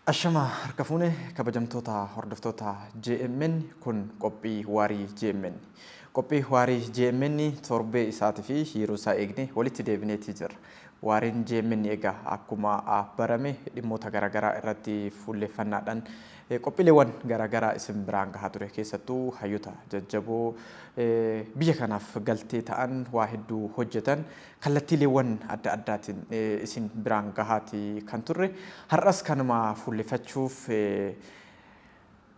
Ashama harka fuune, kabajamtoota hordoftoota JMN, kun qophii waarii JMN. Qophii waarii JMN torbee isaatii fi yeroo isaa eegne walitti deebineetii jirra. Waariin JMN egaa akkuma barame dhimmoota garaagaraa irratti fuulleeffannaadhaan qophiileewwan garaagaraa isin biraan gahaa ture. Keessattuu hayyoota jajjaboo biyya kanaaf galtee ta'an, waa hedduu hojjetan, kallattiileewwan adda addaatiin isin biraan gahaati kan turre. Har'as kanuma fuulleeffachuuf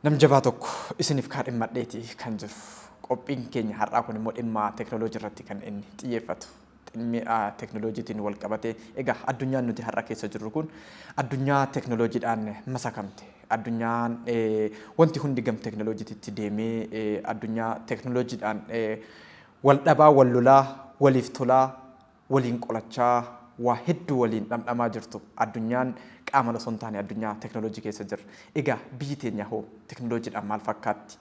nam jabaa tokko isiniif kaadhimmadheeti kan jiru. Qophiin keenya har'aa kun immoo dhimma teekinooloojii irratti kan inni xiyyeeffatu. Dhimmi teekinooloojiitiin wal qabatee, egaa addunyaan nuti har'a keessa jirru kun addunyaa teekinooloojiidhaan masakamte. Addunyaan wanti hundi gam teekinooloojiitti deemee, addunyaa teekinooloojiidhaan wal dhabaa, wal lolaa, waliif tolaa, waliin qolachaa, waa hedduu waliin dhamdhamaa jirtu. Addunyaan qaamaan osoo hin taane addunyaa teekinooloojii keessa jirra. Egaa biyyi teenya hoo teekinooloojiidhaan maal fakkaatti?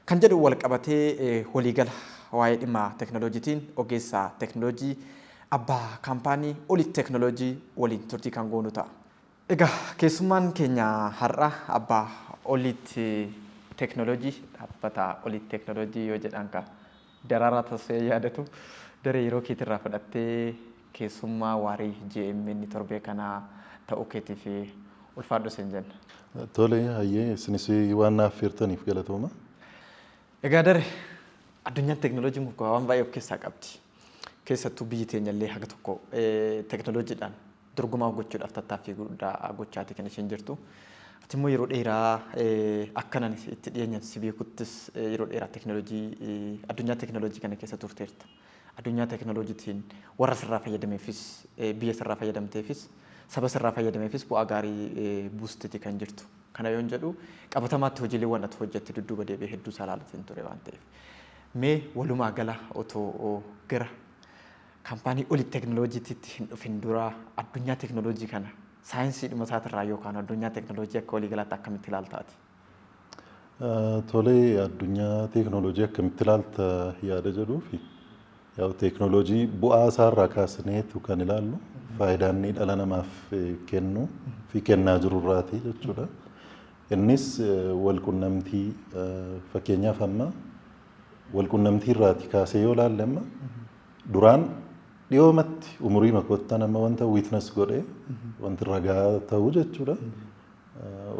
Kan jedhu wal qabatee, waliigala waa'ee dhimma teekinooloojiitiin ogeessa teekinooloojii, abbaa kaampaanii Olit Teekinooloojii waliin turtii kan goonu ta'a. Egaa keessummaan keenya har'a abbaa Olit Teekinooloojii, dhaabbata Olit Teekinooloojii yoo jedhan ka Daraaraa Tasfayee yaadatu. Daree, yeroo keetirraa fudhattee keessummaa waarii JMN torbee kanaa ta'uu keetiif ulfaadhu siin jenna. Tole, hayyee, isinis waan naaf affeertaniif galatooma. Egaa Dare, addunyaan teekinooloojiin kun waan baay'ee of keessaa qabdi. Keessattuu biyyi teenya illee haga tokko teekinooloojiidhaan dorgomaa gochuudhaaf tattaaffii guddaa gochaati kan isheen jirtu. Ati immoo yeroo dheeraa, akkanan itti dhiyeenyan si beekuttis, yeroo dheeraa teekinooloojii, addunyaa teekinooloojii kana keessa turteerta. Addunyaa teekinooloojiitiin warra sirraa fayyadameefis, biyya sirraa fayyadamteefis, saba sirraa fayyadameefis bu'aa gaarii buusteeti kan jirtu. Kana yoon jedhu qabatamaatti hojiileewwan ati hojjette dudduuba deebi'ee hedduu isaa ilaalatiin ture waan ta'eef. Mee walumaa gala otoo gara kaampaanii Olit Teekinooloojiitti hin dhufin dura addunyaa teekinooloojii kana saayinsiidhuma isaatirraa yookaan addunyaa teekinooloojii akka waliigalaatti akkamitti ilaalta ati? Tole, addunyaa teekinooloojii akkamitti ilaalta yaada jedhuufi, yaa'u teekinooloojii bu'aa isaarraa kaasneetu kan ilaallu, faayidaa inni dhala namaaf kennu fi kennaa jirurraati jechuudha. Innis walqunnamtii, fakkeenyaaf amma walqunnamtii irraati kaasee yoo ilaalle, amma duraan dhiyoomatti umurii makoottan amma wanta witness godhee wanti ragaa ta'uu jechuudha.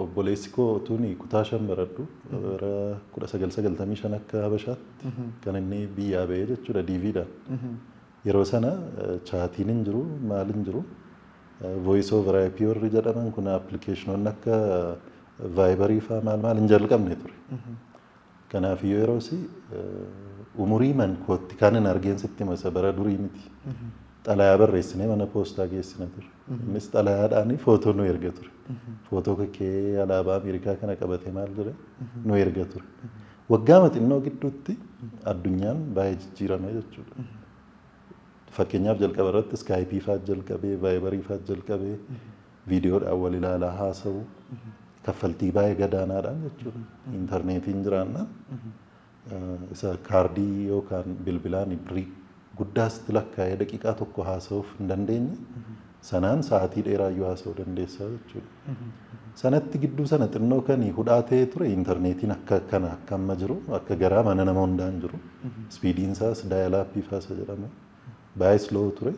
Obboleessi koo tuni kutaa 5 baradhu bara 1995 akka Habashaatti kan inni biyyaa ba'ee jechuudha DVdhaan. Yeroo sana chatiin hin jiru, maal hin jiru. Voice over IP warri jedhaman kun, applicationoonni akka Viberii fa'aa maal maal hin jalqabne ture. Kanaafiyyuu yeroosi umurii man kootti kan hin argeen sitti hima, bara durii miti. Xalayaa barreessinee mana poostaa geessina ture. Innis xalayaadhaan footoo nu erga ture. Footoo kakkee alaabaa Ameerikaa kana qabatee maal jedhe nu erga ture. Waggaa xinnoo gidduutti addunyaan baay'ee jijjiirame jechuudha. Fakkeenyaaf jalqaba irratti Skypeii fa'aa jalqabee, Viberii fa'aa jalqabee, viidiyoodhaan wal ilaalaa haasa'u, kaffaltii baay'ee gadaanaadhaan jechuudha. Intarneetiin jiraannaan isa kaardii yookaan bilbilaan birrii guddaas lakkaa'ee daqiiqaa tokko haasa'uuf hin dandeenye sanaan sa'aatii dheeraayyuu haasa'uu dandeessaa jechuudha. Sanatti gidduu sana xinnoo kan hudhaa ta'ee ture, intarneetiin akka kana akka amma jiru akka garaa mana nama hundaan jiru. Speediin isaas dial-upii faasa jedhamu baay'ee slow ture.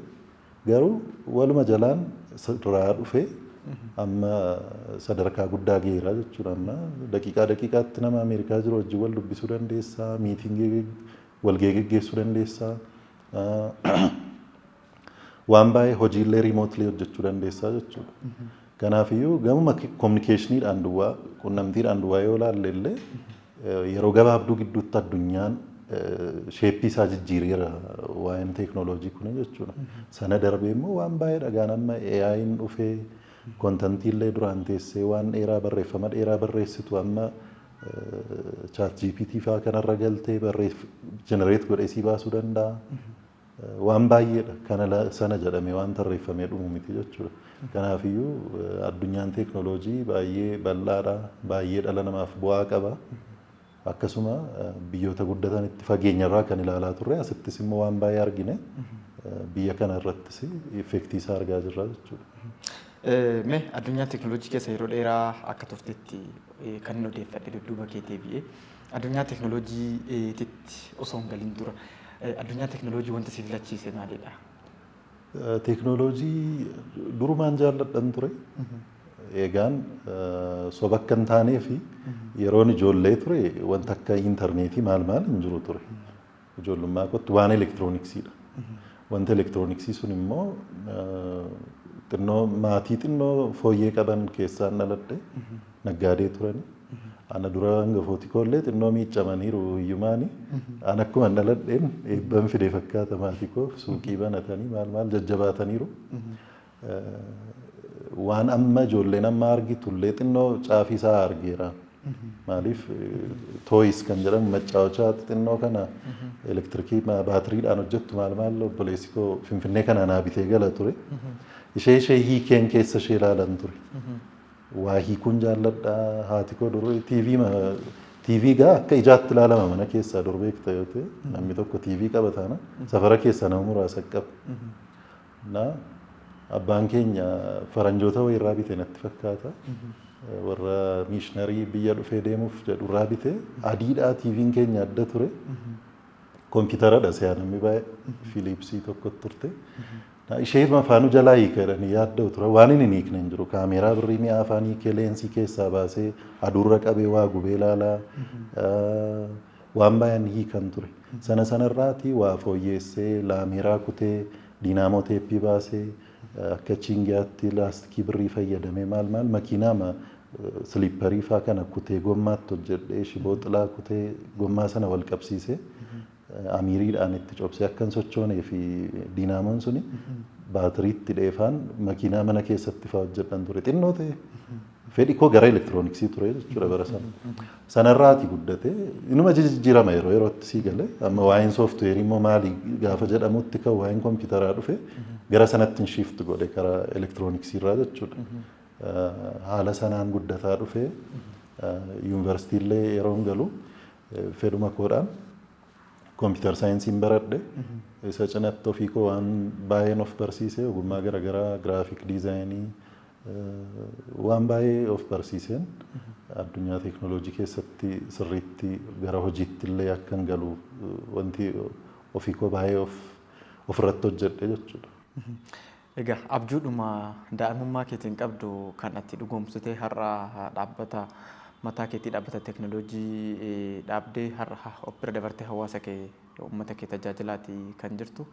Garuu waluma jalaan irraa dhufee amma sadarkaa guddaa gaheera jechuudha. Amma daqiiqaa daqiiqaatti nama Ameerikaa jiru wajjin wal dubbisuu dandeessaa, meetingii walgahii geggeessuu dandeessaa. Waan baay'ee hojiilee remotely hojjechuu dandeessaa jechuudha. Kanaafiyyuu gamuma communicationiidhaan duwwaa, qunnamtiidhaan duwwaa yoo ilaalle illee, yeroo gabaabduu gidduutti addunyaan shapeii isaa jijjiireera waa'een teeknooloojii kun jechuudha. Sana darbee immoo waan baay'ee dhagaan amma AI'n dhufee, contentii illee duraan teessee waan dheeraa, barreeffama dheeraa barreessitu, amma ChatGPT fa'aa kanarra galtee generate godhee sii baasuu danda'a. Waan baay'eedha. Kana sana jedhamee waan tarreeffamee dhumu miti jechuudha. Kanaafiyyuu addunyaan teeknooloojii baay'ee bal'aadha. Baay'ee dhala namaaf bu'aa qaba. Akkasuma biyyoota guddatanitti fageenyarraa kan ilaalaa turre asittis immoo waan baay'ee argine. Biyya kana irrattis effect isaa argaa jirra jechuudha. Mee addunyaa teekinooloojii keessa yeroo dheeraa akka turtetti kan inni odeeffadhe dudduuba kee deebi'ee addunyaa teekinooloojiitti osoo hin galin dura addunyaa teekinooloojii wanti si filachiise maalidha? Teekinooloojii durumaan jaalladhan ture. Egaan soba akka hin taanee fi yeroon ijoollee ture wanta akka intarneetii maal maal hin jiru ture. Ijoollummaa kootti waan elektirooniksiidha. Wanta elektirooniksii sun immoo xinnoo maatii xinnoo fooyyee qaban keessaan dhaladhe, naggaadee turani. Ana dura hangafooti koollee xinnoo miiccamaniiru hiyyumaani. An akkuma dhaladheen eebban fide fakkaata, maatii koo suuqii banatanii maal maal jajjabaataniiru. Waan amma ijoolleen amma argitullee xinnoo caafii isaa argeera. Maaliif, toys kan jedhamu maccaawachaa xixinnoo kana elektirikii baatiriidhaan hojjettu maal maal obboleessi koo Finfinnee kana naa bitee gala ture. Ishee hiikeen keessa ishee ilaalan ture. Waa hiikuun jaalladha. Haati koo dur TV gaa akka ijaatti ilaalama mana keessaa dur, beekta yoo ta'e, namni tokko TV qaba taana safara keessaa nama muraasa qaba. Na abbaan keenya faranjoota wayirraa bite natti fakkaata. Warra missionary biyya dhufee deemuuf jedhurraa bite, adiidhaa TV'n keenya adda ture. Kompiitaradha si'a namni baay'ee Philipsii tokko turte. Ishee afaanu jalaa hiika jedhanii yaadda'u ture. Waan inni hin hiikne hin jiru. Kaameeraa birrii mi'a afaan hiikee leensii keessaa baasee aduurra qabee waa gubee ilaalaa waan baay'een hiikan ture. Sana sanarraati waa fooyyeessee laameeraa kutee diinaamoo teeppii baasee akka chingiyaatti laastikii birrii fayyadamee maal maal makiinaa slipperii faa kana kutee gommaatti hojjedhee, shiboo xilaa kutee gommaa sana wal qabsiisee amiiriidhaan itti cobsee akka hin sochoonee fi diinaamoon suni baatiriitti dheefaan makiinaa mana keessatti faa hojjedhan ture. Xinnoo ta'e fedhi koo gara elektirooniksii ture jechuudha bara sana. Sanarraati guddate, inuma jijjiirama yeroo yerootti sii galee. Amma waa'een sooftuweerii immoo maali gaafa jedhamutti kan waa'een kompiitaraa dhufe gara sanatti shift godhe karaa elektirooniksii irraa jechuudha. Haala sanaan guddataa dhufe. Yuunivarsiitiillee yeroon galu fedhuma koodhaan computer scienceiin baradhe. Isa cinatti ofii koo waan baay'een of barsiise, ogummaa garaagaraa, graphic designii, waan baay'ee of barsiiseen addunyaa teeknooloojii keessatti sirriitti gara hojiitti illee akkan galu wanti ofii koo baay'ee of ofirratti hojjedhe jechuudha. Egaa abjuudhuma daa'imummaa keetiin qabdu kan ati dhugoomsitee har'a dhaabbata mataa keetii, dhaabbata teeknooloojii dhaabdee, har'a of bira dabartee hawaasa kee, uummata kee tajaajilaati kan jirtu.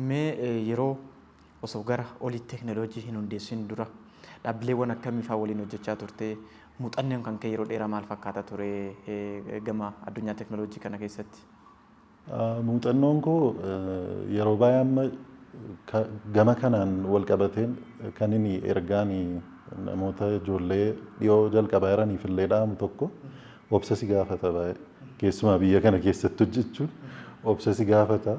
Mee yeroo osoo gara olii teeknooloojii hin hundeessin dura dhaabbileewwan akkamii fa'aa waliin hojjechaa turte? Muuxannoon kan kee yeroo dheeraa maal fakkaata ture gama addunyaa teeknooloojii kana keessatti? Muuxannoon koo yeroo baay'ee amma gama kanaan wal qabateen kan inni ergaan namoota ijoollee dhiyoo jalqabaa jiraniif illee dhaamu tokko, obsa si gaafata baay'ee. Keessumaa biyya kana keessatti hojjechuun obsa si gaafata.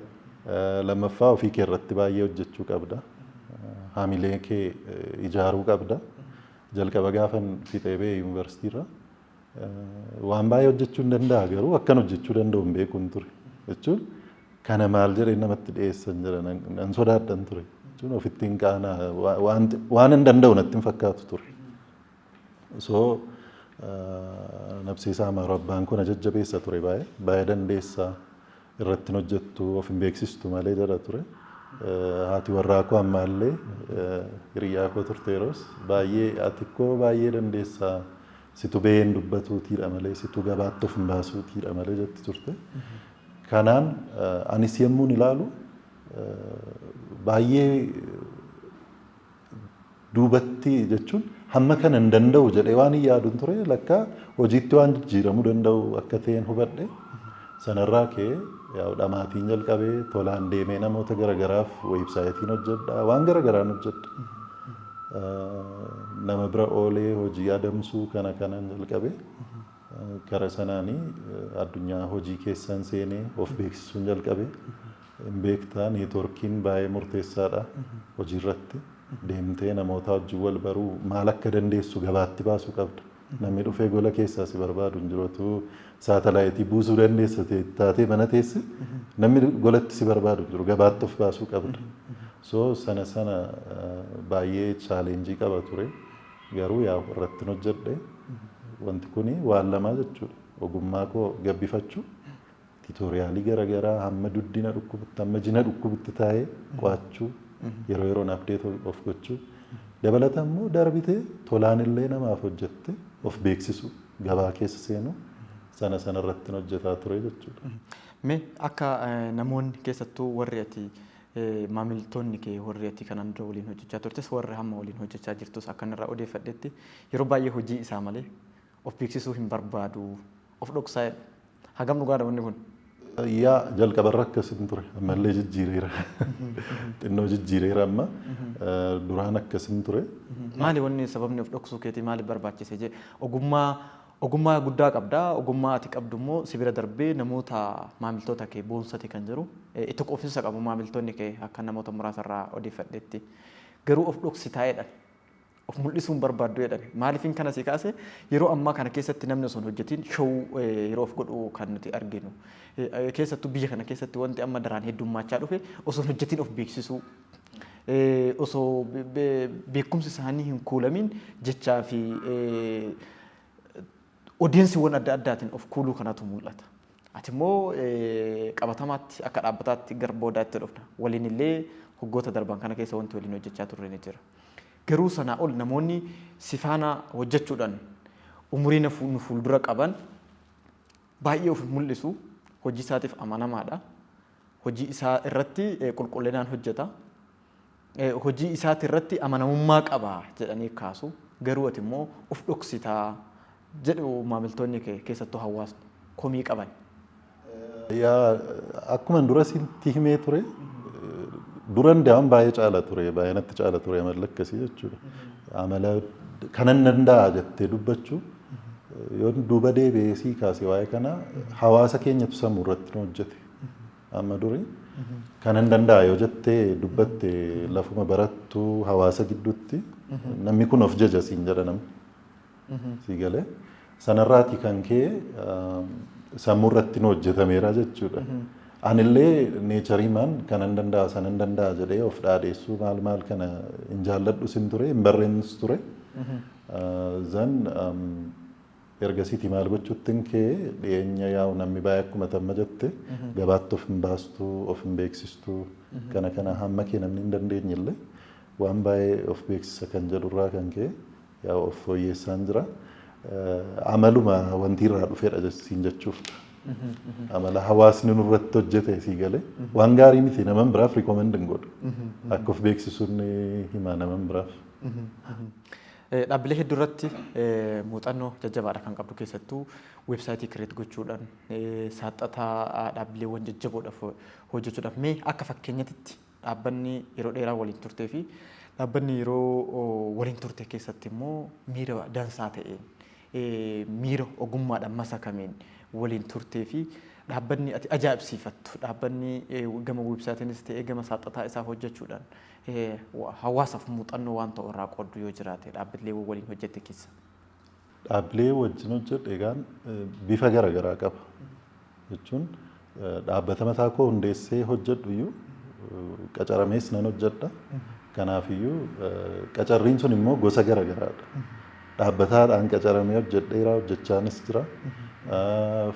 Lammaffaa, ofii kee irratti baay'ee hojjechuu qabda. Haamilee kee ijaaruu qabda. Jalqaba gaafan fixee ba'e yuunivarsiitiirra waan baay'ee hojjechuu hin danda'a, garuu akkan hojjechuu danda'u hin beekuun ture. Jechuun kana maal jedhee namatti dhiyeessan jedha nan sodaadhan ture. Jechuun ofitti hin qaanaa, waan hin danda'u natti hin fakkaatu ture. So nabsiisaa Amaaroo abbaan kun jajjabeessa ture baay'ee, baay'ee dandeessaa, irratti hin hojjettu, of hin beeksistu malee jedha ture. Haati warraa koo ammaallee hiriyaa koo turte yeroos, baay'ee ati koo baay'ee dandeessaa, situ ba'een dubbatuutiidha malee, situ gabaatti of hin baasuutiidha malee jetti turte. Kanaan anis yemmuun ilaalu baay'ee duubatti, jechuun hamma kana hin danda'u jedhee waan hin yaadun ture, lakka hojiitti waan jijjiiramuu danda'u akka ta'een hubadhe. Sanarraa ka'ee yaa'u dhamaatiin jalqabee tolaan deemee namoota garagaraaf websiteiin hojjedha, waan garagaraan hojjedha. Nama bira oolee hojii adamsuu kana kanan jalqabee gara sanaanii addunyaa hojii keessan seenee of beeksisuun jalqabee. Hin beektaa, networkiin baay'ee murteessaadha hojii irratti. Deemtee namoota wajjin wal baruu, maal akka dandeessu gabaatti baasuu qabda. Namni dhufee gola keessaa si barbaadu hin jiru. Saatalaayitii buusuu dandeessa taatee mana teesse, namni golatti si barbaadu hin jiru. Gabaatti of baasuu qabda. So sana sana baay'ee challenge qaba ture. Garuu yaa irratti hojjedhe. Wanti kuni waan lamaa jechuudha. Ogummaa koo gabbifachuu, tutorial garaagaraa hamma duddina dhukkubutti, hamma jina dhukkubutti taa'ee qo'achuu, yeroo yeroon update of gochuu, dabalata immoo darbitee tolaan illee namaaf hojjette of beeksisu, gabaa keessa seenuu, sana sana irratti hojjetaa ture jechuudha. Mee akka namoonni, keessattuu warri ati maamiltoonni kee, warri ati kanaan dura waliin hojjechaa turtes, warri hamma waliin hojjechaa jirtus, akkan irraa odeeffadhetti yeroo baay'ee hojii isaa malee of beeksisuu hin barbaadu, of dhoksaa jedhu. Hagam dhugaadha wanni kun? Yaa, jalqabarra akkasin ture, ammallee jijjiireera. Xinnoo jijjiireera amma, duraan akkasin ture. Maali wanni sababni of dhoksuu keetii, maaliif barbaachise jee? Ogummaa guddaa qabdaa, ogummaa ati qabdu immoo si bira darbee namoota maamiltoota kee boonsate kan jiru itti quufinsa qabu maamiltoonni kee akka namoota muraasa irraa odeeffadhetti. Garuu of dhoksitaa jedhan. Of mul'isuu hin barbaaddu jedhan. Maaliifin kana si kaase? Yeroo ammaa kana keessatti namni osoo hin hojjetiin show yeroo of godhu kan nuti arginu. Keessattuu biyya kana keessatti wanti amma daraan heddummaachaa dhufe osoo hin hojjetiin of beeksisuu. Osoo beekumsi isaanii hin kuulamin jechaa fi odeensiiwwan adda addaatiin of kuuluu kanatu mul'ata. Ati immoo qabatamaatti akka dhaabbataatti gara boodaatti dhufna. Waliin illee waggoota darban kana keessa wanti waliin hojjechaa turre ni jira. Garuu sanaa ol namoonni si faana hojjechuudhaan umurii nu fuuldura qaban baay'ee of mul'isu, hojii isaatiif amanamaadha. Hojii isaa irratti qulqullinaan hojjeta. Hojii isaati irratti amanamummaa qaba jedhanii kaasu. Garuu ati immoo of dhoksitaa jedhu maamiltoonni kee, keessattuu hawaasni komii qaban. Yaa, akkuma dura sitti himee ture, duran daa'an baay'ee caala ture, baay'ee natti caala ture amalli akkasii jechuudha. Amala kanan danda'a jettee dubbachuu, yoo duuba deebi'ee sii kaase waa'ee kana, hawaasa keenyatu sammuu irratti nu hojjete. Amma duri kanan danda'a yoo jettee dubbatte, lafuma barattu hawaasa gidduutti namni kun of jaja siin jedha namni. Sii galee? Sanarraati kan kee sammuu irratti nu hojjetameera jechuudha. Anillee nature maan kanan danda'a, sanan danda'a jedhee of dhaadheessuu maal maal kana hin jaalladhu sin ture, hin barreenus ture. Zan ergasiiti maal gochuuttiin kee dhiyeenya yaa'u namni baay'ee akkuma tamma jette gabaatti of hin baastuu, of hin beeksistuu, kana kana hamma kee namni hin dandeenye illee waan baay'ee of beeksisa kan jedhurraa kan ka'e yaa'u of fooyyessaan jira. Amaluma wanti irraa dhufedha siin jechuuf. Amala hawaasni nurratti hojjete, sii galee? Waan gaarii miti, naman biraaf recommend hin godhu. Akka of beeksisuun hima naman biraaf. Dhaabbilee hedduu irratti muuxannoo jajjabaadha kan qabdu, keessattuu website create gochuudhaan, saaxataa dhaabbileewwan jajjaboodhaaf hojjechuudhaaf. Mee akka fakkeenyatti dhaabbanni yeroo dheeraa waliin turtee fi dhaabbanni yeroo waliin turte keessatti immoo miira dansaa ta'een, miira ogummaadhaan masakameen waliin turtee fi dhaabbanni ati ajaa'ibsiifattu, dhaabbanni gama websiteiinis ta'ee gama saaxataa isaa hojjechuudhaan hawaasaaf muuxannoo waan ta'u irraa qooddu yoo jiraate, dhaabbilee waliin hojjette keessa. Dhaabbilee wajjin hojjedhe egaan bifa garaagaraa qaba. Jechuun dhaabbata mataa koo hundeessee hojjedhu iyyuu, qacaramees nan hojjedha. Kanaafiyyuu qacarriin sun immoo gosa garaagaraadha. Dhaabbataadhaan qacaramee hojjedheera, hojjechaanis jira.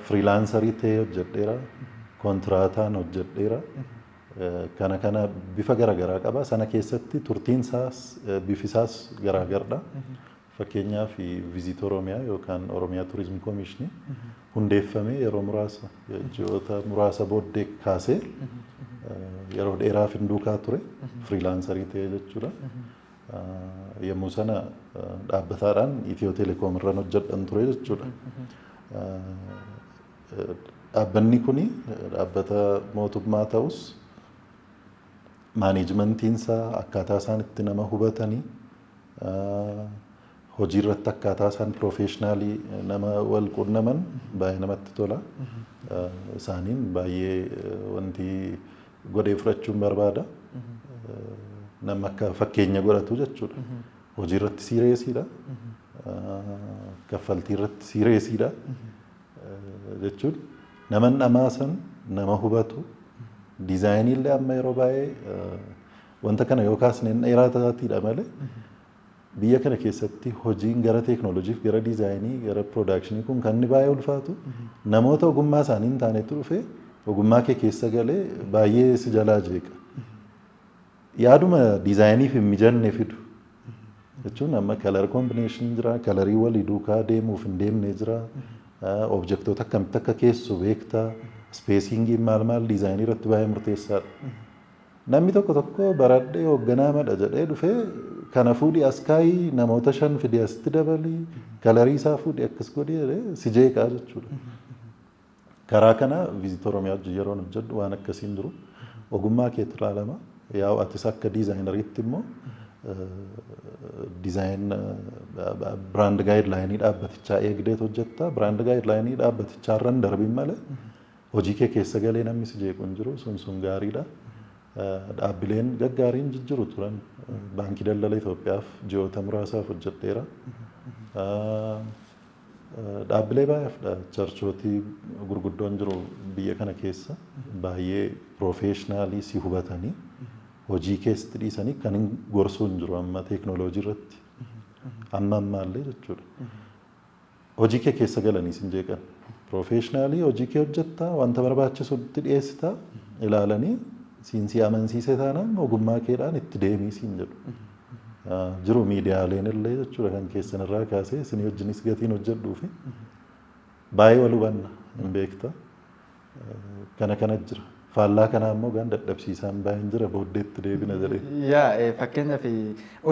Freelancer ta'ee hojjedheera. Kontiraataan hojjedheera. Kana kana bifa garaagaraa qaba. Sana keessatti turtiin isaas bifi isaas garaagaradha. Fakkeenyaaf Visit Oromiyaa yookaan Oromiyaa Tourism Commission hundeeffamee yeroo muraasa, ji'oota muraasa booddee kaasee yeroo dheeraaf hin duukaa ture, freelancer ta'ee jechuudha. Yommuu sana dhaabbataadhaan Itiyoo Telekoom irraan hojjedhan ture jechuudha. Dhaabbanni kuni dhaabbata mootummaa ta'us, managementiin isaa, akkaataa isaan itti nama hubatanii, hojii irratti akkaataa isaan professional nama wal quunnaman baay'ee namatti tola. Isaaniin baay'ee wanti godhee fudhachuun barbaada. Nama akka fakkeenya godhatu jechuudha. Hojii irratti seriousiidha. Kaffaltii irratti seriousiidha. Jechuun nama dhamaasan, nama hubatu, designii illee amma yeroo baay'ee wanta kana yoo kaasneen dheeraa taatiidha malee, biyya kana keessatti hojiin gara teeknooloojiif, gara designii, gara productionii kun kan inni baay'ee ulfaatu namoota ogummaa isaanii hin taanetu dhufee ogummaa kee keessa galee baay'ee si jalaa jeeqa. Yaaduma designiif hin mijanne fidu. Jechuun amma color combination jira, colorii walii duukaa deemuuf hin deemne jira, objectoota akkamitti akka keessu beektaa, spacingiin maal maal designii irratti baay'ee murteessaadha. Namni tokko tokko baradhee hoogganaa madha jedhee dhufee kana fuudhii as kaayii, namoota shan fidee asitti dabalii, colorii isaa fuudhii akkas godhii jedhee si jeeqaa jechuudha. Karaa kana Visit Oromiyaa wajjin yeroon hojjedhu waan akkasiin jiru. Ogummaa keetu ilaalama. Yaa'u atis akka designeriitti immoo design brand guidelineii dhaabbatichaa eegdeet hojjetta. Brand guidelineii dhaabbatichaa irra hin darbin malee hojii kee keessa galee namni si jeequ hin jiru. Sun sun gaariidha. Dhaabbileen gaggaariin jijjiru turan. Baankii Daldala Itoophiyaaf ji'oota muraasaaf hojjedheera. Dhaabbilee baay'eefdha. Churchootii gurguddoon jiru biyya kana keessa baay'ee professionalii si hubatanii hojii keessatti dhiisanii kan hin gorsuu hin jiru amma teeknooloojii irratti. Amma ammaallee jechuudha. Hojii kee keessa galanii sin jeeqan. Professionalii hojii kee hojjettaa, wanta barbaachisutti dhiyeessitaa, ilaalanii siin si amansiise taanaan ogummaa keedhaan itti deemii siin jedhu. Jiru miidiyaaleen illee jechuudha, kan keessan irraa kaasee isinii wajjinis gatiin hojjedhuu fi baay'ee wal hubanna hin beekta. Kana kana jira. Faallaa kanaa immoo gaan dadhabsiisaan baay'een jira, booddeetti deebina jedhee. Yaa, fakkeenyaaf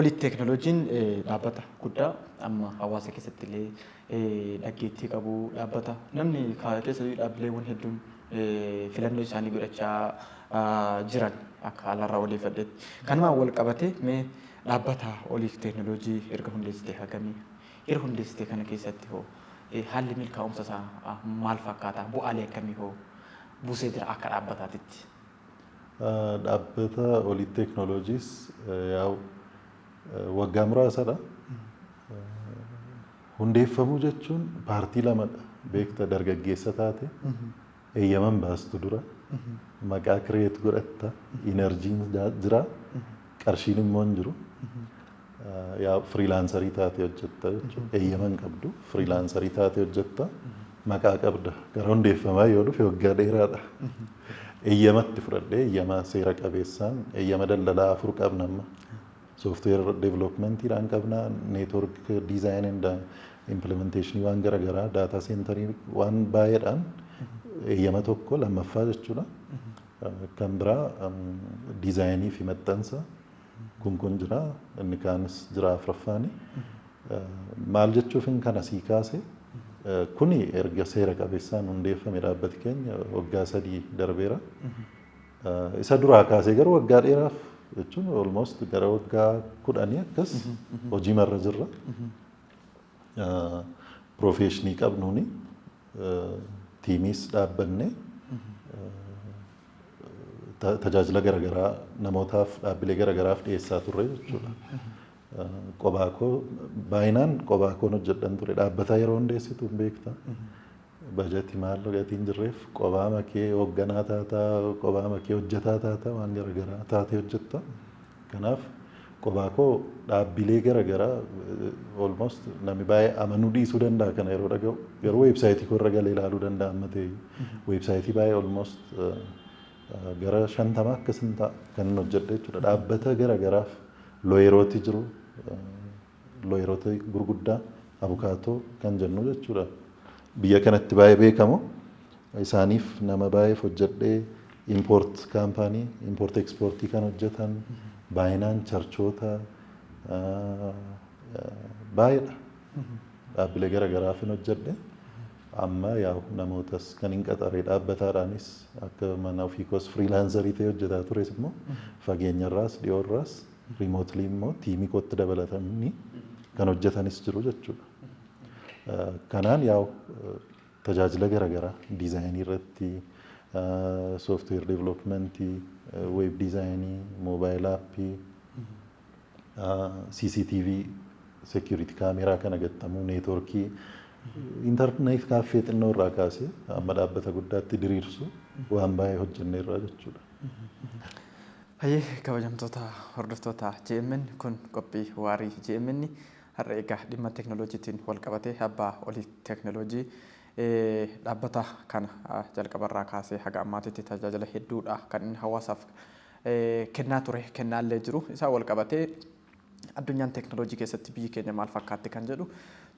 Olitti Teeknooloojiin dhaabbata guddaa amma hawaasa keessatti illee dhaggeettii qabu, dhaabbata namni keessattuu dhaabbileewwan hedduun filannoo isaanii godhachaa jiran akka alaarraa odeeffadhetti. Kanumaan wal qabatee mee dhaabbata Oliif Teeknooloojii erga hundeessitee hagamii? Yeroo hundeessitee kana keessatti hoo haalli milkaa'umsa isaa maal fakkaata? Bu'aalee akkamii hoo buusee jira akka dhaabbataatitti? Dhaabbata Oliif Teeknooloojiis yaa'u waggaa muraasadha. Hundeeffamuu jechuun paartii lamadha. Beekta, dargaggeessa taate eeyyaman baastu dura maqaa create godhatta, energyn jira, qarshiin immoo hin jiru. Yaa, freelancerii taatee hojjetta jechuudha. Eeyyama hin qabdu, freelancerii taatee hojjetta, maqaa qabda. Gara hundeeffamaa yoo dhufe waggaa dheeraadha. Eeyyamatti fudhadhee, eeyyama seera qabeessaan, eeyyama daldalaa afur qabna amma. Software developmentiidhaan qabna, network design and implementationii waan garaagaraa, data centerii waan baay'eedhaan eeyyama tokko lammaffaa jechuudha. Kan biraa designii fi maxxansa kun kun jira, inni kaanis jira afuraffaani. Maal jechuufin kana sii kaase, kuni erga seera qabeessaan hundeeffame dhaabbati keenya waggaa 3 darbeera. Isa duraa kaasee garuu waggaa dheeraaf jechuun almost gara waggaa 10 akkas hojii marra jirra. Professionii qabnuuni teamiis dhaabbanne tajaajila garaagaraa namootaaf, dhaabbilee garaagaraaf dhiyeessaa turre jechuudha. Qobaa koo, baay'inaan qobaa koon hojjedhan ture. Dhaabbata yeroo hundeessitu hin beekta. Bajetii maal gatiin hin jirreef qobaa makee hoogganaa taataa, qobaa makee hojjetaa taataa, waan garaagaraa taatee hojjetta. Kanaaf qobaa koo dhaabbilee garaagaraa almost namni baay'ee amanuu dhiisuu danda'a kana yeroo dhaga'u. Garuu websiteii koo irra galee ilaaluu danda'a amma ta'e. Websiteii baay'ee almost gara 50 akkasin ta'a kan inni hojjedhe jechuudha. Dhaabbata garaagaraaf lawyerooti jiru. Lawyeroota gurguddaa, abukaatoo kan jennu jechuudha. Biyya kanatti baay'ee beekamu. Isaaniif nama baay'eef hojjedhee, import company, import exportii kan hojjetan, baay'inaan churchoota baay'eedha. Dhaabbilee garaagaraaf hin hojjedhe. Amma yaa namootas kan hin qaxaree dhaabbataadhaanis akka mana ofii koos freelancerii ta'ee hojjetaa tures immoo fageenyarraas dhiyoorraas remotely immoo teamii kootti dabalatanii kan hojjetanis jiru jechuudha. Kanaan yaa'u tajaajila garaagaraa designii irratti, software developmentii, web designii, mobile appii, CCTV. Security camera kana gaxxamuu, networkii internet cafe xinnoo irraa kaasee amma dhaabbata guddaatti diriirsu waan baay'ee hojjenneerra jechuudha. Hayyee, kabajamtoota hordoftoota JMN, kun qophii waarii JMN. Har'a egaa dhimma teekinooloojiitiin wal qabatee abbaa olii teekinooloojii, dhaabbata kana jalqabarraa kaasee haga ammaatitti tajaajila hedduudha kan inni hawaasaaf kennaa ture, kennaallee jiru. Isaa wal qabatee addunyaan teekinooloojii keessatti biyyi keenya maal fakkaatti kan jedhu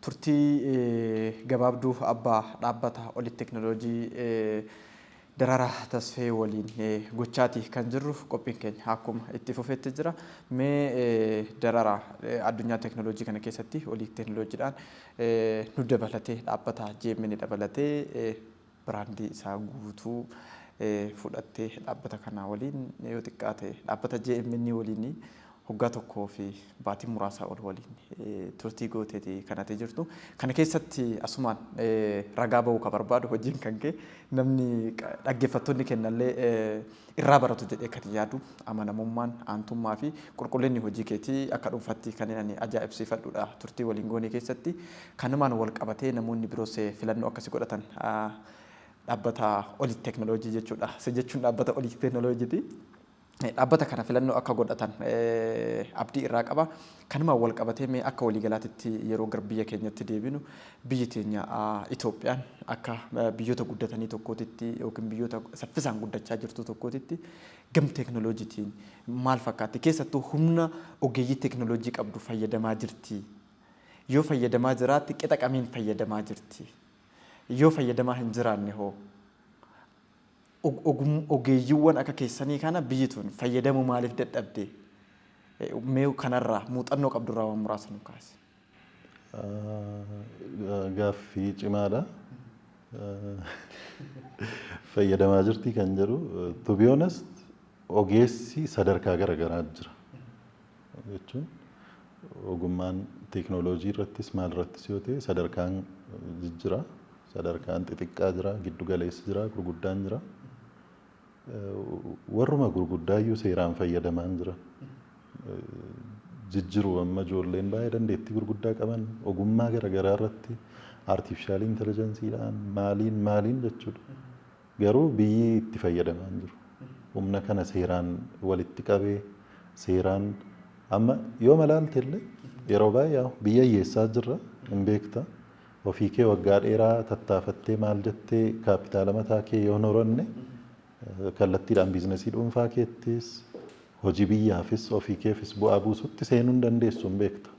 turtii gabaabduu abbaa dhaabbata olii teekinooloojii Daraaraa Tasfee waliin gochaati kan jirru. Qophiin keenya akkuma itti fufetti jira. Mee Daraaraa, addunyaa teekinooloojii kana keessatti olii teekinooloojiidhaan nu dabalatee, dhaabbata JMN dabalatee, brandii isaa guutuu fudhattee dhaabbata kana waliin yoo xiqqaate dhaabbata JMN waliin waggaa 1 fi baatii muraasaa ol waliin turtii gooteeti kanatti jirtu. Kana keessatti asumaan ragaa bahuu ka barbaadu, hojiin kan kee namni dhaggeeffattoonni kennallee irraa baratu jedhee kan yaadu, amanamummaan, aantummaa fi qulqullinni hojii keetii akka dhuunfaatti kan ani ajaa'ibsiifadhudha turtii waliin goonee keessatti. Kanumaan wal qabatee namoonni biroos filannoo akkasii godhatan dhaabbata olii teekinooloojii jechuudha. Si jechuun dhaabbata olii teekinooloojiiti. Dhaabbata kana filannoo akka godhatan abdii irraa qaba. Kanumaan wal qabatee mee akka waliigalaatitti yeroo gara biyya keenyatti deebinu, biyyi teenya Itoophiyaan akka biyyoota guddatanii tokkootitti yookiin biyyoota saffisaan guddachaa jirtu tokkootitti gam teekinooloojiitiin maal fakkaatti? Keessattuu humna ogeeyyii teekinooloojii qabdu fayyadamaa jirti? Yoo fayyadamaa jiraatti, qixa kamiin fayyadamaa jirti? Yoo fayyadamaa hin jiraanne hoo, ogeeyyiiwwan akka keessanii kana biyyi tun fayyadamuu maaliif dadhabde? Mee kanarraa muuxannoo qabdurraa waan muraasa nu kaasi. Gaaffii cimaadha. Fayyadamaa jirti kan jedhu, to be honest, ogeessi sadarkaa garaagaraa jira. Jechuun ogummaan teekinooloojii irrattis maal irrattis yoo ta'e sadarkaan jijjira. Sadarkaan xixiqqaa jira, giddu galeessi jira, gurguddaan jira. Warruma gurguddaayyuu seeraan fayyadamaa hin jiran. Jijjiru amma ijoolleen baay'ee dandeettii gurguddaa qaban ogummaa garaagaraa irratti artificial intelligenceiidhaan maaliin maaliin jechuudha. Garuu biyyi itti fayyadamaa hin jiru. Humna kana seeraan walitti qabee seeraan amma yoo malaalte illee yeroo baay'ee biyya hiyyeessaa jirra, hin beekta. Ofii kee waggaa dheeraa tattaafattee maal jettee kaapitaala mataa kee yoo hin horanne, kallattiidhaan businessii dhuunfaa keettis hojii biyyaafis ofii keefis bu'aa buusutti seenuu hin dandeessu, hin beekta.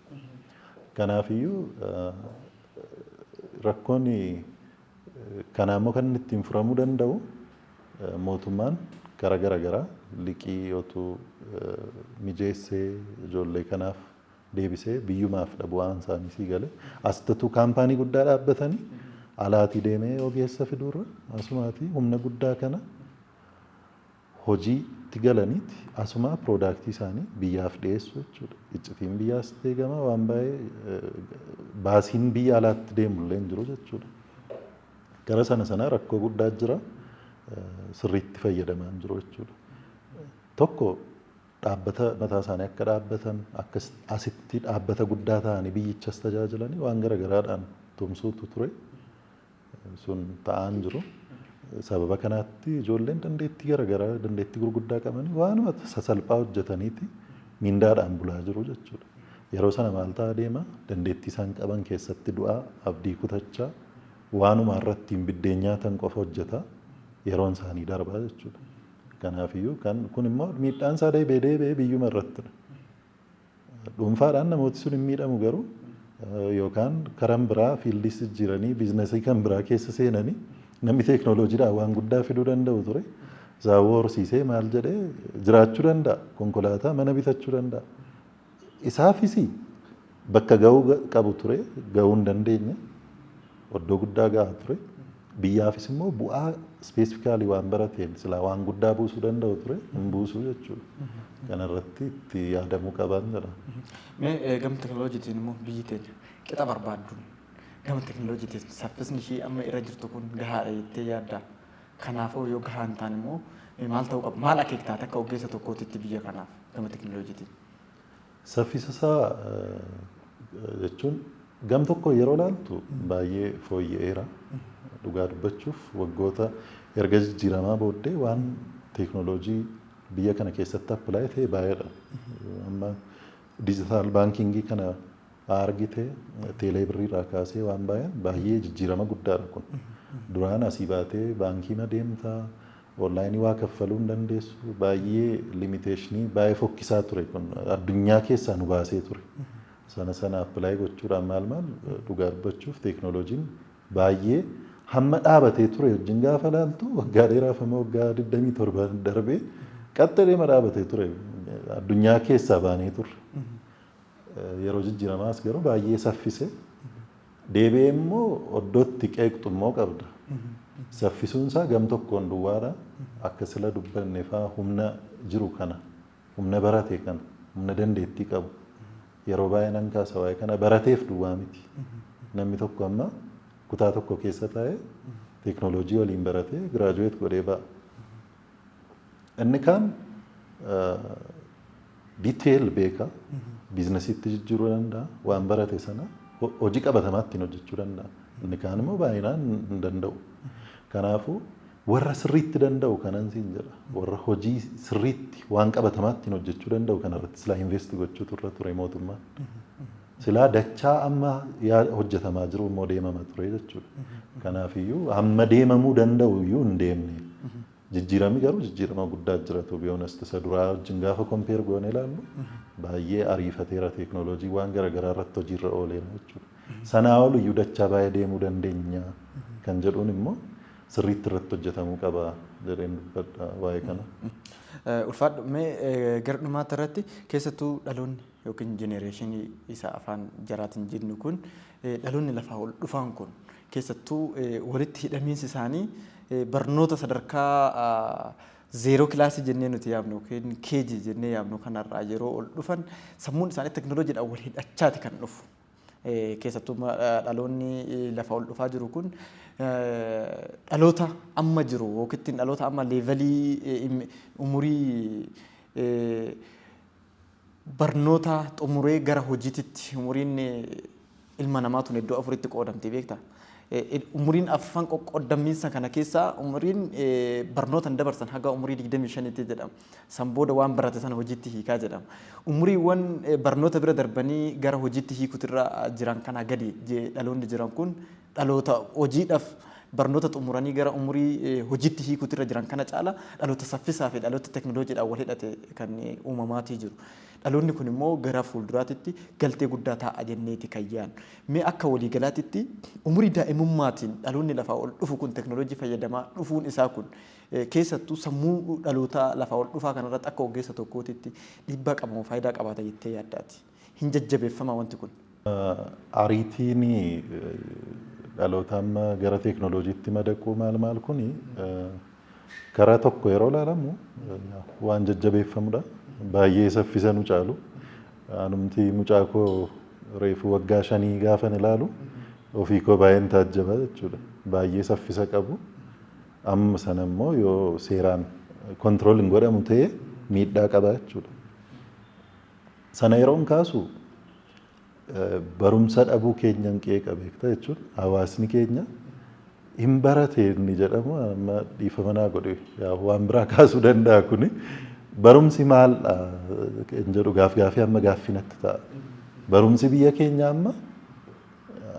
Kanaafiyyuu rakkoon kanaa immoo kan inni ittiin furamuu danda'u mootummaan karaa garaagaraa liqii yootu mijeessee ijoollee kanaaf deebisee biyyumaaf dha bu'aan isaanii sii gale. Asitti kaampaanii guddaa dhaabbatanii alaatii deemee ogeessa fiduurra asumaatii humna guddaa kana hojiitti galaniiti asuma productii isaanii biyyaaf dhiyeessu jechuudha. Iccitiin biyyaas eegama, waan baay'ee baasiin biyya alaatti deemullee hin jiru jechuudha. Gara sana sana rakkoo guddaa jira, sirriitti fayyadamaa hin jiru jechuudha. Tokko dhaabbata mataa isaanii akka dhaabbatan, akka asitti dhaabbata guddaa ta'anii biyyichas tajaajilanii waan garagaraadhaan tumsuutu ture. Sun ta'aa hin jiru. Sababa kanaatti ijoolleen dandeettii garaagaraa, dandeettii gurguddaa qabanii waanuma sasalphaa hojjetaniiti mindaadhaan bulaa jiru jechuudha. Yeroo sana maal ta'aa deema? Dandeettii isaan qaban keessatti du'aa, abdii kutachaa, waanuma irratti biddeen nyaatan qofa hojjetaa yeroon isaanii darbaa jechuudha. Kanaafiyyuu kan kun immoo miidhaan isaa deebi'ee deebi'ee biyyuma irrattidha. Dhuunfaadhaan namooti sun hin miidhamu garuu, yookaan karan biraa fieldis jijjiiranii businessii kan biraa keessa seenanii namni teeknooloojiidhaan waan guddaa fiduu danda'u ture. Zaawwoo horsiisee maal jedhee jiraachuu danda'a. Konkolaataa, mana bitachuu danda'a. Isaafis bakka gahuu qabu ture gahuu hin dandeenye. Iddoo guddaa gahaa ture. Biyyaafis immoo bu'aa specifically waan barateen silaa waan guddaa buusuu danda'u ture, hin buusuu jechuudha. Kanarratti itti yaadamuu qaban jedha. Mee gama teekinooloojiitiin immoo biyyi teenya qixa barbaadduun gama teekinooloojiitiin saffisni ishii amma irra jirtu kun gahaadha jettee yaaddaa? Kanaafuu yoo gahaa hin taane immoo maal ta'uu qaba? Maal akeektaate akka ogeessa tokkootitti biyya kanaaf gama teekinooloojiitiin? Saffisa isaa Jechuun gam tokko yeroo ilaaltu baay'ee fooyya'eera. Dhugaa dubbachuuf, waggoota erga jijjiiramaa booddee waan teeknooloojii biyya kana keessatti apply ta'e baay'eedha. Amma digital banking kana argite, teelee birriirraa kaasee waan baay'een baay'ee jijjiirama guddaadha kun. Duraan asii baatee baankii ma deemtaa, online waa kaffaluu hin dandeessu, baay'ee limitation, baay'ee fokkisaa ture kun, addunyaa keessaa nu baasee ture. Sana sana apply gochuudhaan maal maal, dhugaa dubbachuuf teeknooloojiin baay'ee hamma dhaabatee ture wajjin gaafa laaltu, waggaa dheeraaf, amma waggaa 27 darbee qaxxalee dhaabatee ture, addunyaa keessaa baanee turre. Yeroo jijjiiramaas garuu baay'ee saffise. Deebi'ee immoo oddootti qeeqxu immoo qabda. Saffisuun isaa gam tokkoon duwwaadha. Akka sila dubbanne fa'aa humna jiru kana, humna barate kana, humna dandeettii qabu. Yeroo baay'ee nan kaasa waa'ee kana, barateef duwwaa miti. Namni tokko amma kutaa tokko keessa taa'ee teeknooloojii waliin baratee graduate godhee ba'a. Inni kaan detail beeka. Businessitti jijjiiruu danda'a. Waan barate sana hojii qabatamaa ittiin hojjechuu danda'a. Inni kaan immoo baay'inaan hin danda'u. Kanaafuu warra sirriitti danda'u kanan siin jedha. Warra hojii sirriitti waan qabatamaa ittiin hojjechuu danda'u kanarratti silaa invest gochuutu irra ture mootummaan. Silaa dachaa amma hojjetamaa jiru immoo deemama ture jechuudha. Kanaafiyyuu hamma deemamuu danda'u iyyuu hin deemne. Jijjiiramni garuu jijjiirama guddaa jira, to be honest, isa duraa wajjin gaafa compare goone ilaallu baay'ee ariifateera, teeknooloojii waan garaagaraa irratti hojiirra ooleera jechuudha. Sanaa ol iyyuu dachaa baay'ee deemuu dandeenya kan jedhuun immoo sirriitti irratti hojjetamuu qaba jedheen dubbadha waa'ee kana. Ulfaadhu. Mee gara dhumaatti irratti, keessattuu dhaloonni yookiin generation isa afaan jaraatiin jennu kun, dhaloonni lafaa ol dhufan kun, keessattuu walitti hidhamiinsi isaanii barnoota sadarkaa zero class jennee nuti yaamnu yookiin KG jennee yaamnu kanarraa yeroo ol dhufan, sammuun isaanii teknooloojiidhaan wal hidhachaati kan dhufu. Keessattuu dhaloonni lafa ol dhufaa jiru kun dhaloota amma jiru yookiin dhaloota amma level umurii barnoota xumuree gara hojiititti, umuriin ilma namaa tun iddoo afuritti qoodamti, beektaa? Umuriin afran qoqqoodamiinsa kana keessaa umuriin barnoota hin dabarsan haga umurii 25tti jedhama. San booda waan barate sana hojiitti hiikaa jedhama. Umuriiwwan barnoota bira darbanii gara hojiitti hiikutirra jiran kana gadi dhaloonni jiran kun, dhaloota hojiidhaaf barnoota xumuranii gara umurii hojiitti hiikutirra jiran kana caala dhaloota saffisaa fi dhaloota teknooloojiidhaan wal hidhate kan uumamaatii jiru. Dhaloonni kun immoo gara fuulduraatitti galtee guddaa ta'a jenneeti kan yaadnu. Mee akka waliigalaatitti umurii daa'imummaatiin dhaloonni lafaa ol dhufu kun teknooloojii fayyadamaa dhufuun isaa kun keessattuu sammuu dhaloota lafaa ol dhufaa kanarratti akka ogeessa tokkootitti dhiibbaa qabamu, faayidaa qabaata jettee yaaddaati? Hin jajjabeeffama wanti kun? Ariitiin dhaloota amma gara teeknooloojiitti madaquu maal maal kuni karaa tokko yeroo ilaalamu waan jajjabeeffamudha. Baay'ee saffisa nu caalu. Anumti mucaa koo reefu waggaa 5 gaafan ilaalu ofii koo baay'een taajjaba jechuudha. Baay'ee saffisa qabu. Amma sana immoo yoo seeraan control hin godhamu ta'e miidhaa qaba jechuudha. Sana yeroon kaasu barumsa dhabuu keenyan qeeqa, beekta, jechuun hawaasni keenya hin barate inni jedhamu amma dhiifama naa godhe, waan biraa kaasuu danda'a. Kuni barumsi maal hin jedhu, gaaf gaafii amma gaaffii natti ta'a. Barumsi biyya keenya amma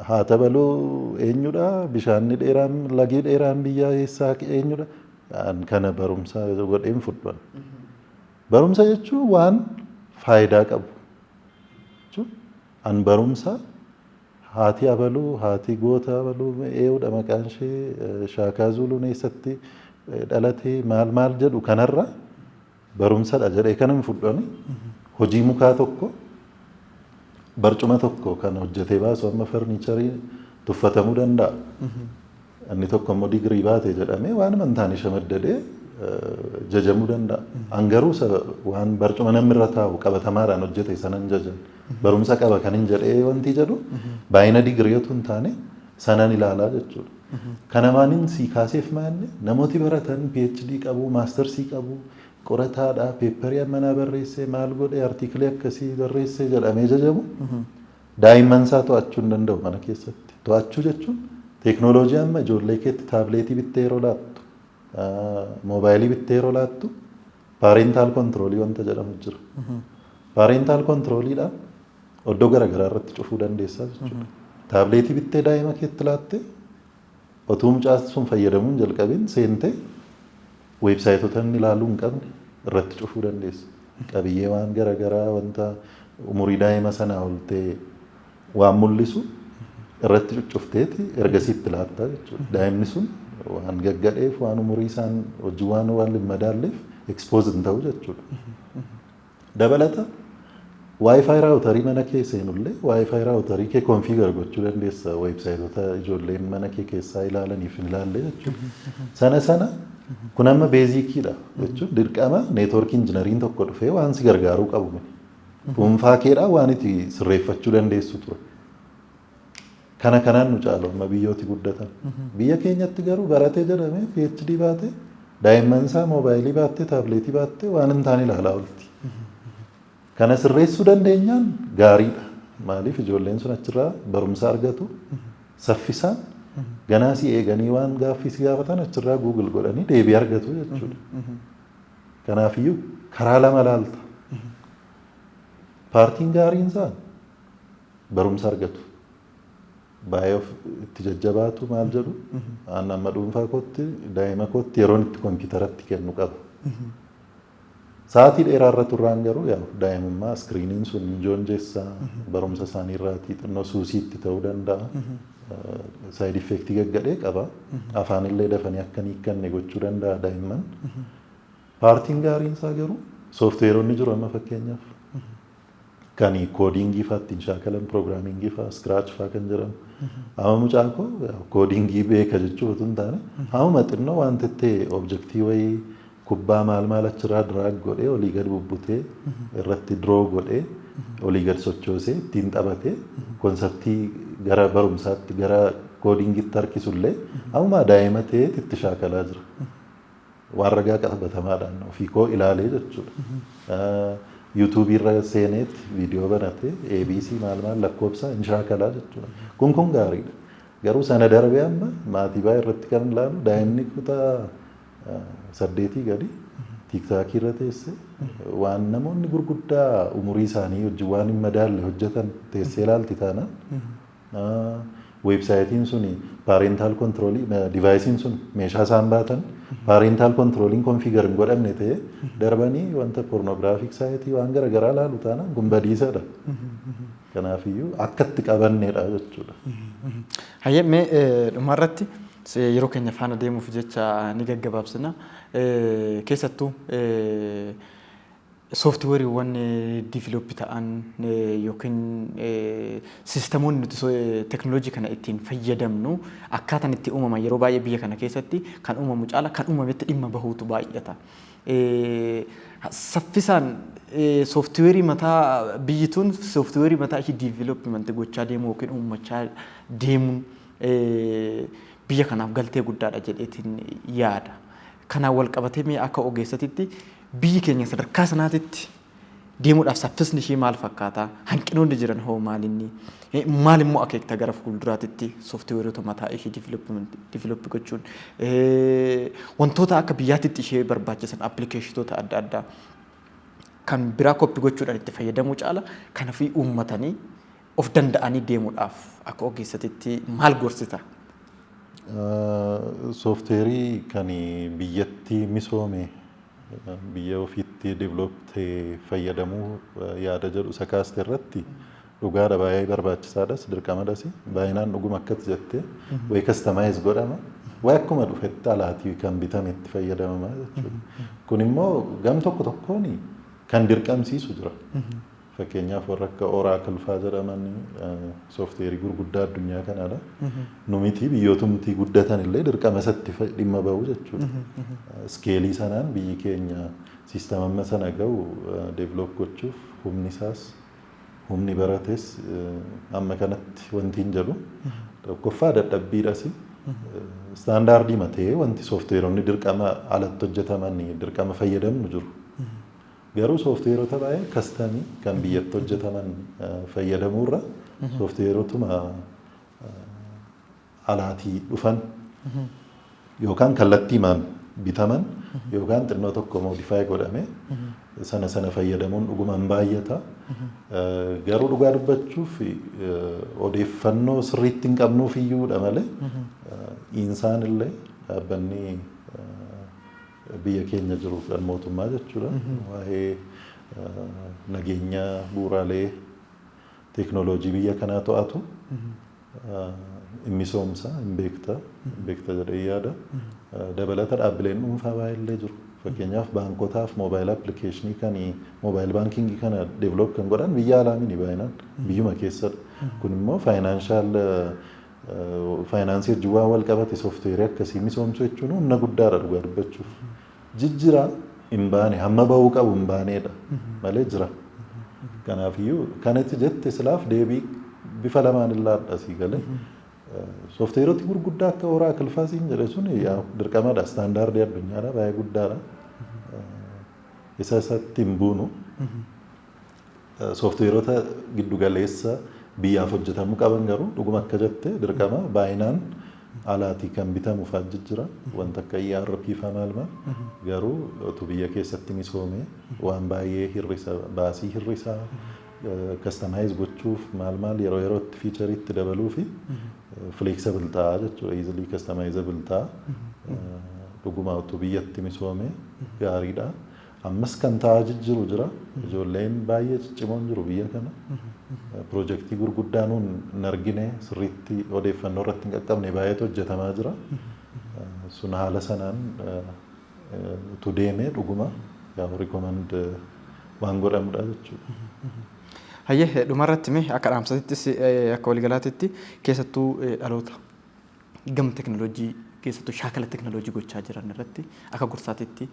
haa tabaluu eenyudha, bishaanni dheeraan, lagii dheeraan biyya eessaa eenyudha, kana barumsa godheen fudhan. Barumsa jechuun waan faayidaa qabu jechuun, an barumsa haati abaluu, haati goota abaluu ee'uudha, maqaan ishee Shaakaa Zuuluun eessatti dhalatee maal maal jedhu kanarra barumsadha jedhee kan hin fudhani. Hojii mukaa tokko, barcuma tokko kan hojjetee baasu amma furniture tuffatamuu danda'a. Inni tokko immoo digirii baate jedhamee waan amantaan shamaddadee jajamuu danda'a. An garuu waan barcuma namni irra taa'u qabatamaadhaan hojjete sanan jajan. Barumsa qaba kan hin jedhee wanti jedhu baay'ina digirii otoo hin taane sanan ilaalaa jechuudha. Kana maaliin sii kaaseef maalli, namooti baratan PhD qabu, masters qabu, qorataadha, paper ammanaa barreessee maal godhe, article akkasii barreessee jedhamee jajamu. Daa'imman isaa to'achuu hin danda'u mana keessatti. To'achuu jechuun teeknooloojii amma ijoollee keetti taabileetii bittee yeroo laattu, moobaayilii bittee yeroo laattu, parental controlii wanta jedhamu jira. Parental controliidhaan iddoo garaagaraa irratti cufuu dandeessaa jechuudha. Taabileetii bittee daa'ima keetti laatte, otuu mucaan sun fayyadamuu hin jalqabin seentee weebsaayitoota inni ilaaluu hin qabne irratti cufuu dandeessa. Qabiyyee waan garaagaraa, wanta umurii daa'ima sanaa ol ta'e waan mul'isu irratti cuccufteeti ergasii itti laattaa jechuudha. Daa'imni sun waan gaggadheef, waan umurii isaan hojii waan hin madaalleef expose hin ta'u jechuudha. Dabalata WiFi routerii mana kee seenullee WiFi routerii kee configure gochuu dandeessa, weebsaayitoota ijoolleen mana kee keessaa ilaalaniif hin ilaalle jechuudha. Sana kun amma basiciidha jechuun dirqama network engineeriin tokko dhufee waan si gargaaruu qabu miti. Dhuunfaa keedhaa waan itti sirreeffachuu dandeessu ture. Kana kanaan nu caalu amma biyyooti guddatan. Biyya keenyatti garuu baratee jedhamee PhD baatee daa'imman isaa moobaayilii baattee, taabileetii baattee waan hin taane ilaalaa oolti. Kana sirreessuu dandeenyaan gaariidha. Maaliif, ijoolleen sun achirraa barumsa argatu, saffisaan ganaa si eeganii waan gaaffii si gaafatan achirraa Google godhanii deebii argatu jechuudha. Kanaafiyyuu karaa lama laalta. Partiin gaariin isaa barumsa argatu. Baay'ee of itti jajjabaatu maal jedhu, aan amma dhuunfaa kootti daa'ima kootti yeroon itti kompiitaratti kennu qaba. Sa'aatii dheeraa irra turraan garuu yaa daa'imummaa screeniin sun joonjessaa, barumsa isaanii irraatii xinnoo suusiitti ta'uu danda'a. Side effectii gaggadhee qaba. Afaan illee dafanii akka hin hiikkanne gochuu danda'a daa'imman. Partiin gaariin isaa garuu sooftiweeronni jiru amma, fakkeenyaaf kan codingii fa'aa ittiin shaakalan, programmingii fa'aa, Scratch fa'aa kan jedhamu. Amma mucaan koo codingii beeka jechuuf otoo hin taane, hammuma xinnoo waan ta'e objectii wayii, kubbaa maal maal achirraa drag godhee, olii gad bubbutee, irratti draw godhee, olii gad sochoosee ittiin taphatee, conceptii gara barumsaatti, gara codingiitti harkisullee ammaa daa'ima ta'ee itti shaakalaa jira. Waan ragaa qabatamaadhaan ofii koo ilaalee jechuudha. YouTubeii irra seeneetti viidiyoo banatee ABC maal maal lakkoofsa hin shaakalaa jechuudha. Kun gaariidha. Garuu sana darbee amma maatii baay'ee irratti kan ilaalu, daa'imni kutaa 8 gadi TikTokii irra teessee waan namoonni gurguddaa umurii isaanii wajjin waan hin madaalle hojjetan teessee ilaalti taanaan, weebsaayitiin sun parental controlii, deviceiin sun, meeshaa isaan baatan parental controliin configure hin godhamne ta'ee, darbanii wanta pornographic siteii waan garaagaraa ilaalu taanaan kun badiisadha. Kanaafiyyuu akka itti qabanneedha jechuudha. Hayyee, mee dhumarratti yeroo keenya faana deemuuf jecha ni gaggabaabsina. Keessattuu sooftiweeriiwwan develop ta'an yookiin siistemoonni nuti teknooloojii kana ittiin fayyadamnu akkaataan itti uumaman yeroo baay'ee biyya kana keessatti kan uumamu caala kan uumametti dhimma bahuutu baay'ata. Saffisaan sooftiweerii mataa biyyi tun sooftiweerii mataa ishii development gochaa deemuu yookiin uummachaa deemuun biyya kanaaf galtee guddaadha jedheetiin yaada. Kanaan wal qabatee mee akka ogeessatitti biyyi keenya sadarkaa sanaatitti deemuudhaaf saffisni ishee maal fakkaata? Hanqinoonni jiran hoo maalinni? Maal immoo akeekta gara fuulduraatitti sooftiweerota mataa ishee develop gochuun, wantoota akka biyyaatitti ishee barbaachisan, applicationoota adda addaa kan biraa copy gochuudhaan itti fayyadamuu caala kan ofii uummatanii of danda'anii deemuudhaaf akka ogeessatitti maal gorsita? Sooftiweerii kan biyyatti misoome, biyya ofiitti develop ta'e fayyadamuu yaada jedhu isa kaaste irratti dhugaadha, baay'ee barbaachisaadhas, dirqamadhas. Baay'inaan dhuguma akkati jettee wayi customize godhama, wayi akkuma dhufetti alaatii kan bitame itti fayyadamama jechuudha. Kun immoo gam tokko tokkoon kan dirqamsiisu jira. Fakkeenyaaf warra akka Oracle faa jedhaman sooftiweerii gurguddaa addunyaa kanaadha. Nu miti, biyyootumti guddatan illee dirqama isatti dhimma bahu jechuudha. Scaleii sanaan biyyi keenya siistama amma sana gahu develop gochuuf humni isaas, humni barates amma kanatti wanti hin jedhu. Tokkoffaa dadhabbiidhas. Standardii matee wanti sooftiweeronni dirqama alatti hojjetaman dirqama fayyadamnu jiru. Garuu sooftiweerota baay'ee custom kan biyyatti hojjetaman fayyadamuurra sooftiweerotuma alaatii dhufan yookaan kallattiimaan bitaman yookaan xinnoo tokko modify godhame sana sana fayyadamuun dhugumaan baay'ata. Garuu dhugaa dubbachuuf odeeffannoo sirriitti hin qabnuuf iyyuudha malee insaan illee dhaabbanni biyya keenya jiru kan mootummaa jechuudha. Waa'ee nageenya bu'uuraalee teeknooloojii biyya kanaa to'atu hin misoomsa, hin beekta jedhee yaada. Dabalata dhaabbileen dhuunfaa baay'ee jiru. Fakkeenyaaf, baankotaaf mobile application kan mobile banking kana develop kan godhan biyya alaa mini, baay'inaan biyyuma keessadha. Kun immoo financial finance wajjin waan wal qabate sooftiweerii akkasii misoomsuu jechuun humna guddaadha dhugaa dubbachuuf. Jijjiraa hin baane, hamma bahuu qabu hin baaneedha malee jira. Kanaafiyyuu kanatti jette silaaf deebii bifa lamaan illaadha sii galee. Sooftiweeroti gurguddaa akka Oracle faa siin jedhe sun dirqamadha, standard addunyaadha, baay'ee guddaadha. Isa isatti hin buunu. Sooftiweerota giddu galeessa biyyaaf hojjetamuu qaban garuu dhuguma akka jette dirqama baay'inaan alaatii kan bitamu fa'aa jira. Wanta akka ERP fa'aa maal maal garuu utuu biyya keessatti misoomee waan baay'ee hir'isa, baasii hir'isa, customize gochuuf maal maal yeroo yerootti feature itti dabaluu fi flexible ta'a jechuudha, easily customizable ta'a. Dhuguma utuu biyyatti misoomee gaariidha. Ammas kan ta'aa jijjiru jira. Ijoolleen baay'ee ciccimoon jiru biyya kana. Piroojeektii gurguddaa nuun hin argine, sirriitti odeeffannoo irratti hin qaqqabne baay'eetu hojjetamaa jira. Sun haala sanaan utuu deemee dhuguma yaa recommend waan godhamudha jechuudha. Hayyee, dhumarratti mee akka dhaamsatittis akka waliigalaatitti keessattuu dhaloota gama teknooloojii, keessattuu shaakala teknooloojii gochaa jiran irratti akka gorsaatitti,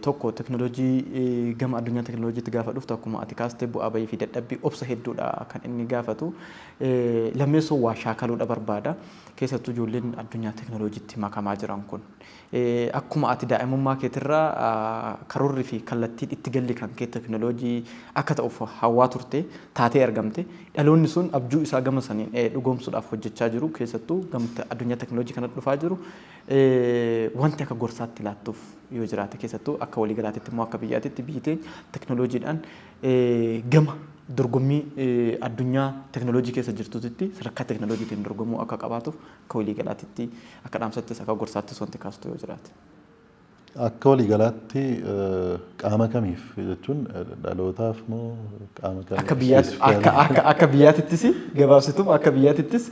tokko, teknooloojii gama addunyaa teknooloojiitti gaafa dhuftu akkuma ati kaastee bu'aa bahii fi dadhabbii obsa hedduudha kan inni gaafatu. Lammeessoo waa shaakaluudha barbaada. Keessattuu ijoolleen addunyaa teknooloojiitti makamaa jiran kun. Akkuma ati daa'imummaa keetirraa karoorri fi kallattiin itti galli kan kee teknooloojii akka ta'uuf hawwaa turte taatee argamte, dhaloonni sun abjuu isaa gama saniin dhugoomsuudhaaf hojjechaa jiru, keessattuu gama addunyaa teknooloojii kanatti dhufaa jiru, wanti akka gorsaatti laattuuf yoo jiraate, keessattuu akka waliigalaatitti immoo akka biyyaatitti biyyi teenya teknooloojiidhaan gama dorgommii addunyaa teknooloojii keessa jirtutti sadarkaa teknooloojiitiin dorgomuu akka qabaatuuf akka waliigalaatitti akka dhaamsattis akka gorsaattis wanti kaastu yoo jiraate. Akka waliigalaatti qaama kamiif jechuun, dhalootaaf moo qaama kamiif? Akka biyyaatti, akka biyyaatittis, gabaabsituu akka biyyaatittis,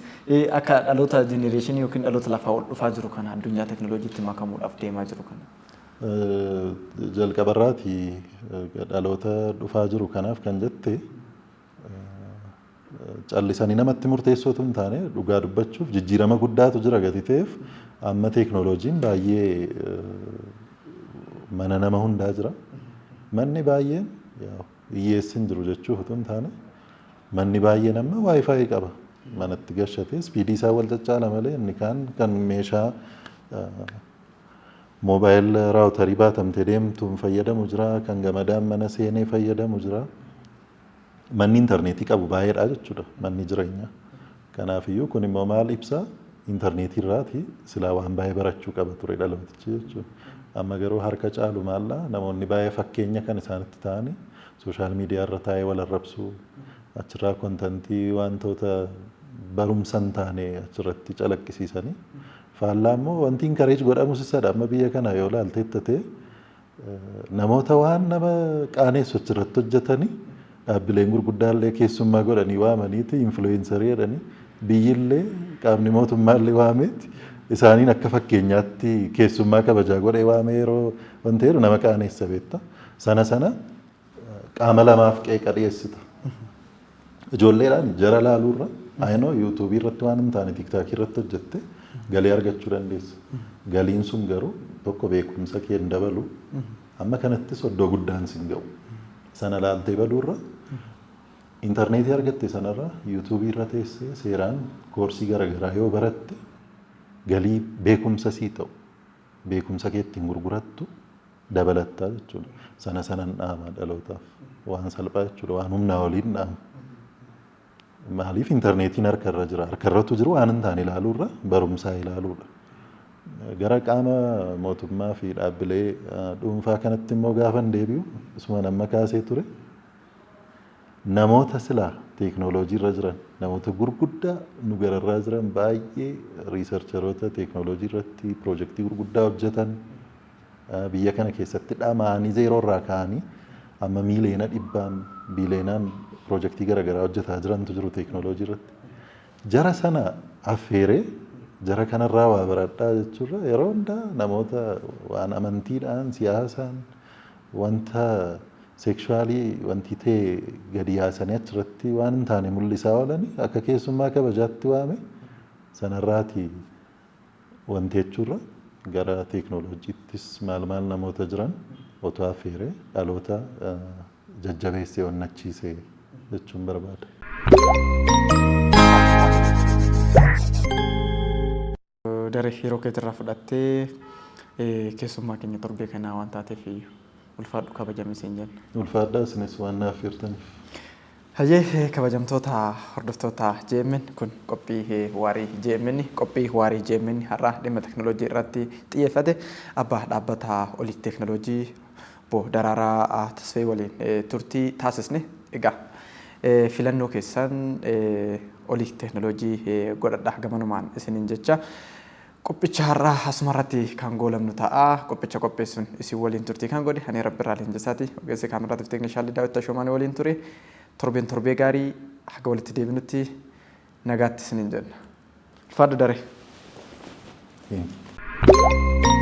akka dhaloota generation yookiin dhaloota lafaa ol dhufaa jiru kana, addunyaa teknooloojiitti makamuudhaaf deemaa jiru kana. Jalqabarraati dhaloota dhufaa jiru kanaaf kan jette, callisanii namatti murteessootu hin taane, dhugaa dubbachuuf jijjiirama guddaatu jira gati ta'eef amma teeknooloojiin baay'ee mana nama hundaa jira. Manni baay'een, hiyyeessi hin jiru jechuuf utuu hin taane, manni baay'een amma WiFi qaba. Manatti gashatee speed isaa wal caccaala malee inni kaan kan meeshaa mobile router baatamtee deemtuun fayyadamu jira, kan gamadaan mana seenee fayyadamu jira. Manni intarneetii qabu baay'eedha jechuudha manni jireenyaa. Kanaafiyyuu kun immoo maal ibsaa? Intarneetii irraati silaa waan baay'ee barachuu qaba ture dhalootichi jechuudha. Amma garuu harka caalu maallaa namoonni baay'ee fakkeenya kan isaanitti ta'anii social media irra taa'ee wal arrabsuu, achirraa content wantoota barumsa hin taane achirratti calaqqisiisanii, faallaa immoo wanti encourage godhamus isadha. Amma biyya kana yoo ilaalte ta'e, namoota waan nama qaaneessu achirratti hojjetanii dhaabbileen gurguddaallee keessummaa godhanii waamaniiti influencer jedhanii, biyyillee qaamni mootummaallee waameeti isaaniin akka fakkeenyaatti keessummaa kabajaa godhee waamee yeroo wanti jedhu nama qaaneessa beekta. Sana sana qaama lamaaf qeeqa dhiyeessita. Ijoolleedhaan jara laaluurra ayinoo YouTube irratti waan hin taane TikTok irratti hojjette galii argachuu dandeessa. Galiin sun garuu tokko beekumsa kee hin dabalu. Amma kanattis iddoo guddaan sin ga'u. Sana laaltee baduurra intarneetii argatte sanarra YouTube irra teessee seeraan course garaagaraa yoo baratte, galii beekumsa sii ta'u, beekumsa kee ittiin gurgurattu. dabalattaa jechuudha. Sana sanan dhaama dhalootaaf. Waan salphaa jechuudha. Waan humnaa oliin dhaama. Maaliif intarneetiin harkarra jira? Harkarratu jiru waan hin taane ilaaluurra barumsaa ilaaluudha. Gara qaama mootummaa fi dhaabbilee dhuunfaa kanatti immoo gaafan deebi'u isuma nama kaasee ture. Namoota silaa teeknooloojii irra jiran, namoota gurguddaa nu gararraa jiran baay'ee, researcheroota teeknooloojii irratti piroojeektii gurguddaa hojjetan, biyya kana keessatti dhama'anii zeeroo irraa ka'anii amma miiliyoona dhibbaan biileenaan piroojeektii garaagaraa hojjetaa jirantu jiru teeknooloojii irratti. Jara sana affeeree jara kanarraa waa baradhaa jechuurra yeroo hundaa namoota waan amantiidhaan, siyaasaan, wanta sexualii wanti ta'e gadi yaasanii achirratti waan hin taane mul'isaa oolanii akka keessummaa kabajaatti waame sanarraati wanti jechuurra gara teeknooloojiittis maal maal namoota jiran otoo affeeree dhaloota jajjabeessee onnachiisee jechuun barbaada. Daree, yeroo keetirraa fudhattee keessummaa keenya torbee kanaa waan taateef ulfaadhu, kabajamii siin jenna. Ulfaadhaa isinis waan naaf affeertaniif. Hayyee, kabajamtoota hordoftoota JMN, kun qophii waarii JMN. Qophii waarii JMN har'a dhimma teeknooloojii irratti xiyyeeffate abbaa dhaabbata Olii Teeknooloojii obbo Daraaraa Tasfee waliin turtii taasisne. Egaa filannoo keessan Olii Teeknooloojii godhadha gamanumaan isiniin jecha. Qophicha har'aa asumarratti kan goolabnu ta'a. Qophicha qopheessuun isin waliin turtii kan godhe ani Rabbirraa Leenjisaati. Ogeessi kaameraatiif teeknishaalli Daawit Tashoomaan waliin ture. Torbeen torbee gaarii, haga walitti deebinutti nagaatti isiniin jenna. Ulfaadhu, Daree. Thank you.